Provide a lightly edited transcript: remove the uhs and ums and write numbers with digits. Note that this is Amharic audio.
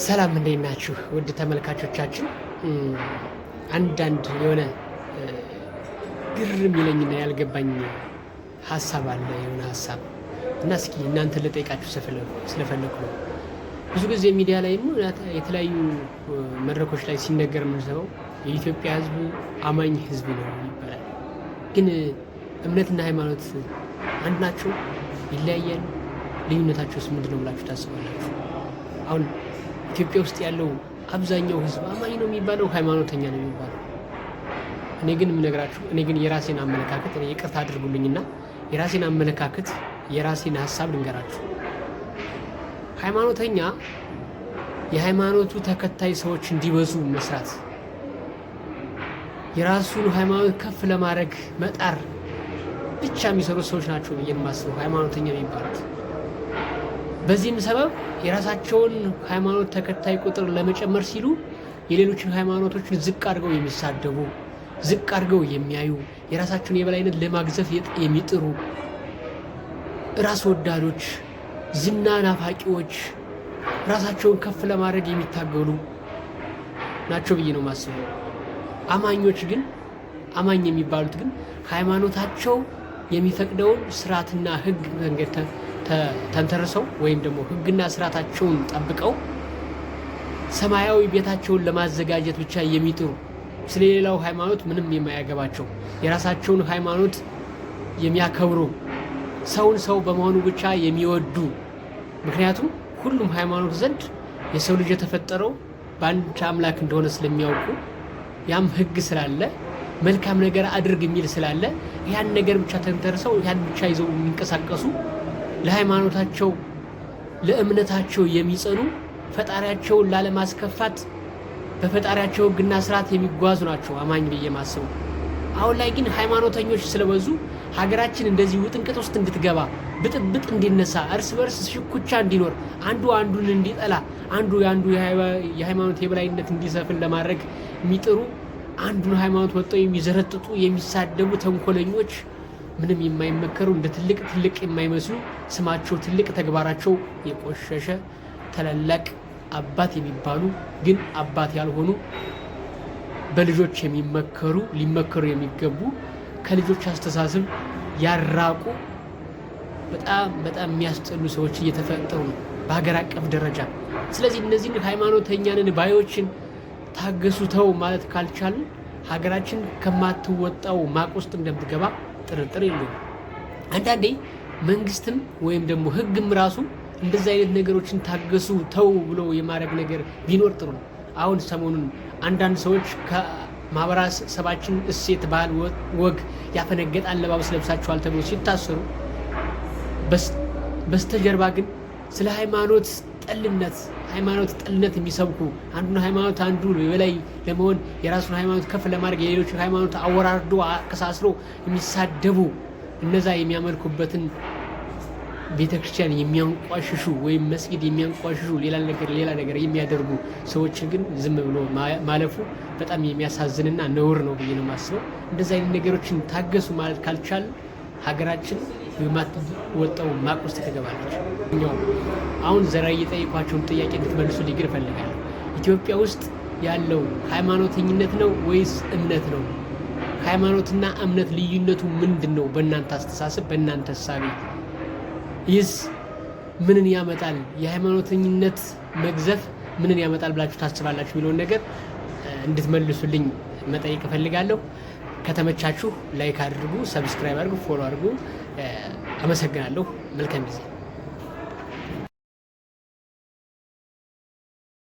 ሰላም እንዴት ናችሁ? ውድ ተመልካቾቻችን፣ አንዳንድ የሆነ ግር የሚለኝና ያልገባኝ ሀሳብ አለ፣ የሆነ ሀሳብ እና እስኪ እናንተን ልጠይቃችሁ ስለፈለኩ ነው። ብዙ ጊዜ ሚዲያ ላይ የተለያዩ መድረኮች ላይ ሲነገር የምንሰማው የኢትዮጵያ ሕዝብ አማኝ ሕዝብ ነው ይባላል። ግን እምነትና ሃይማኖት አንድ ናቸው? ይለያያሉ? ልዩነታቸውስ ምንድን ነው ብላችሁ ታስባላችሁ? አሁን ኢትዮጵያ ውስጥ ያለው አብዛኛው ህዝብ አማኝ ነው የሚባለው፣ ሃይማኖተኛ ነው የሚባለው? እኔ ግን የምነግራችሁ፣ እኔ ግን የራሴን አመለካከት፣ እኔ ይቅርታ አድርጉልኝና የራሴን አመለካከት፣ የራሴን ሀሳብ ልንገራችሁ። ሃይማኖተኛ የሃይማኖቱ ተከታይ ሰዎች እንዲበዙ መስራት፣ የራሱን ሃይማኖት ከፍ ለማድረግ መጣር ብቻ የሚሰሩ ሰዎች ናቸው ብዬ የማስበው ሃይማኖተኛ የሚባሉት። በዚህም ሰበብ የራሳቸውን ሃይማኖት ተከታይ ቁጥር ለመጨመር ሲሉ የሌሎችን ሃይማኖቶችን ዝቅ አድርገው የሚሳደቡ፣ ዝቅ አድርገው የሚያዩ፣ የራሳቸውን የበላይነት ለማግዘፍ የሚጥሩ ራስ ወዳዶች፣ ዝና ናፋቂዎች፣ ራሳቸውን ከፍ ለማድረግ የሚታገሉ ናቸው ብዬ ነው የማስበው። አማኞች ግን፣ አማኝ የሚባሉት ግን ሃይማኖታቸው የሚፈቅደውን ስርዓትና ሕግ መንገድ ተንተርሰው ወይም ደግሞ ሕግና ስርዓታቸውን ጠብቀው ሰማያዊ ቤታቸውን ለማዘጋጀት ብቻ የሚጥሩ፣ ስለሌላው ሃይማኖት ምንም የማያገባቸው፣ የራሳቸውን ሃይማኖት የሚያከብሩ፣ ሰውን ሰው በመሆኑ ብቻ የሚወዱ፣ ምክንያቱም ሁሉም ሃይማኖት ዘንድ የሰው ልጅ የተፈጠረው በአንድ አምላክ እንደሆነ ስለሚያውቁ፣ ያም ሕግ ስላለ፣ መልካም ነገር አድርግ የሚል ስላለ፣ ያን ነገር ብቻ ተንተርሰው ያን ብቻ ይዘው የሚንቀሳቀሱ፣ ለሃይማኖታቸው ለእምነታቸው የሚጸኑ፣ ፈጣሪያቸውን ላለማስከፋት በፈጣሪያቸው ሕግና ስርዓት የሚጓዙ ናቸው አማኝ ብዬ ማስበው። አሁን ላይ ግን ሃይማኖተኞች ስለበዙ ሀገራችን እንደዚህ ውጥንቅጥ ውስጥ እንድትገባ፣ ብጥብጥ እንዲነሳ፣ እርስ በርስ ሽኩቻ እንዲኖር፣ አንዱ አንዱን እንዲጠላ፣ አንዱ የአንዱ የሃይማኖት የበላይነት እንዲሰፍን ለማድረግ የሚጥሩ፣ አንዱን ሃይማኖት ወጥተው የሚዘረጥጡ፣ የሚሳደቡ ተንኮለኞች፣ ምንም የማይመከሩ፣ እንደ ትልቅ ትልቅ የማይመስሉ፣ ስማቸው ትልቅ ተግባራቸው የቆሸሸ፣ ታላላቅ አባት የሚባሉ ግን አባት ያልሆኑ፣ በልጆች የሚመከሩ፣ ሊመከሩ የሚገቡ፣ ከልጆች አስተሳሰብ ያራቁ፣ በጣም በጣም የሚያስጠሉ ሰዎች እየተፈጠሩ ነው በሀገር አቀፍ ደረጃ። ስለዚህ እነዚህን ሃይማኖተኛ ነን ባዮችን ታገሱ፣ ተው ማለት ካልቻልን ሀገራችን ከማትወጣው ማቅ ውስጥ እንደምትገባ ጥርጥር የለውም። አንዳንዴ መንግስትም ወይም ደግሞ ህግም ራሱ እንደዚህ አይነት ነገሮችን ታገሱ፣ ተው ብሎ የማድረግ ነገር ቢኖር ጥሩ ነው። አሁን ሰሞኑን አንዳንድ ሰዎች ከማህበረሰባችን እሴት፣ ባህል፣ ወግ ያፈነገጠ አለባበስ ለብሳችኋል ተብሎ ሲታሰሩ በስተጀርባ ግን ስለ ሃይማኖት ጠልነት፣ ሃይማኖት ጠልነት የሚሰብኩ፣ አንዱን ሃይማኖት አንዱ የበላይ ለመሆን፣ የራሱን ሃይማኖት ከፍ ለማድረግ የሌሎችን ሃይማኖት አወራርዶ አከሳስሮ የሚሳደቡ፣ እነዛ የሚያመልኩበትን ቤተ ክርስቲያን የሚያንቋሽሹ ወይም መስጊድ የሚያንቋሽሹ፣ ሌላ ነገር ሌላ ነገር የሚያደርጉ ሰዎችን ግን ዝም ብሎ ማለፉ በጣም የሚያሳዝንና ነውር ነው ብዬ ነው የማስበው። እንደዚህ አይነት ነገሮችን ታገሱ ማለት ካልቻል ሀገራችን የማትወጣው ማቅ ውስጥ ትገባለች። አሁን ዘራ እየጠየኳቸውን ጥያቄ እንድትመልሱልኝ ግን እፈልጋለሁ። ኢትዮጵያ ውስጥ ያለው ሃይማኖተኝነት ነው ወይስ እምነት ነው? ሃይማኖትና እምነት ልዩነቱ ምንድን ነው? በእናንተ አስተሳሰብ፣ በእናንተ እሳቤ ይህስ ምንን ያመጣል? የሃይማኖተኝነት መግዘፍ ምንን ያመጣል ብላችሁ ታስባላችሁ የሚለውን ነገር እንድትመልሱልኝ መጠየቅ እፈልጋለሁ። ከተመቻችሁ like አድርጉ፣ subscribe አድርጉ፣ follow አድርጉ። አመሰግናለሁ። መልካም ጊዜ።